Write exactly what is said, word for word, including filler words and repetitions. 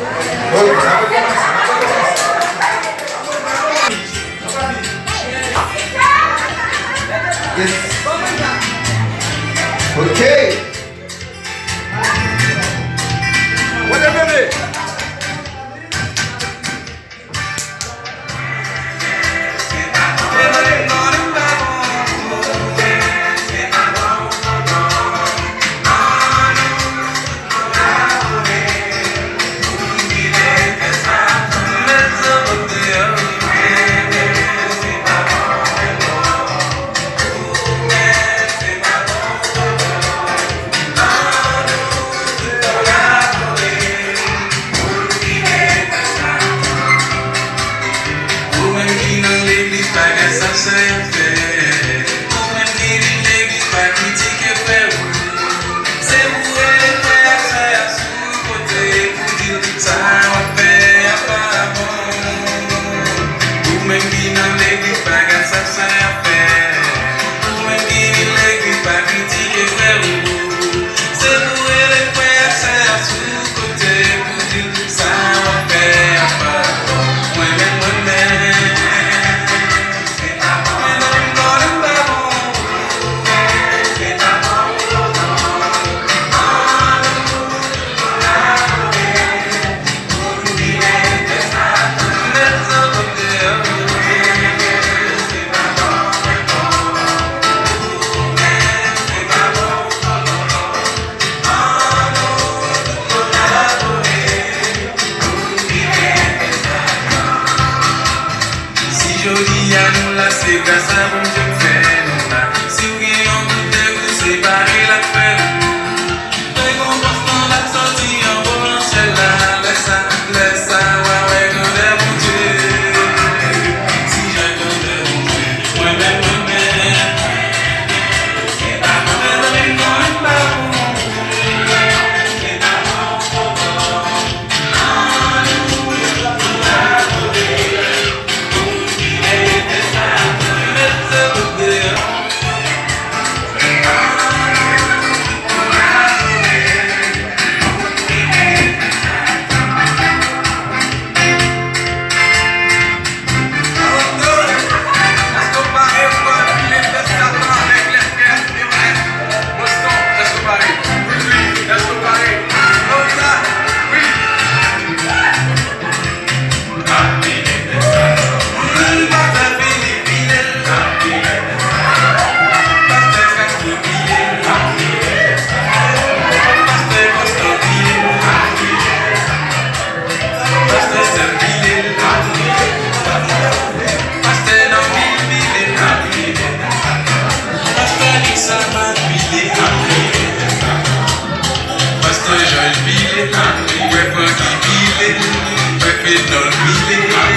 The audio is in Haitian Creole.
Ok, sa va kòmanse, sa va kòmanse. Yes. Ok. Mwen te vle. Ou menm ki nan legliz, pa gad sa frè a fè. Ou menm ki vin legliz, pa kritike frè ou. Se pou rele frè a, sè a sou kote pou di l sa w ap fè a pa bon. Ou menm ki nan legliz, pa gad sa frè a fè. Ou menm ki vin legliz, pa kritike frè ou. Se pou rele frè a, sè a sou kote pou di l sa w ap fè a pa bon. Mwen menm, mwen menm, se pa bon. Mwen menm, mwen menm, pa bon. Se pa bon. Si jodi a nou la, se gras a Bondye k fè nou la. Si w gen yon kout dègou, se pa li la k fè ou. Rekonpans lan va soti anwo nan syèl la. Lè sa, lè sa, w a wè grandè Bondye. Si jan grandè Bondye, mwen menm, mwen menm. Mezanmi, mwen pa bon. Pastè Sèm pile l, pastè Nòvil pile l, pastè Nixon pile l, pastè Jòj pile l, frè Franky pile l, frè Fednòl pile l.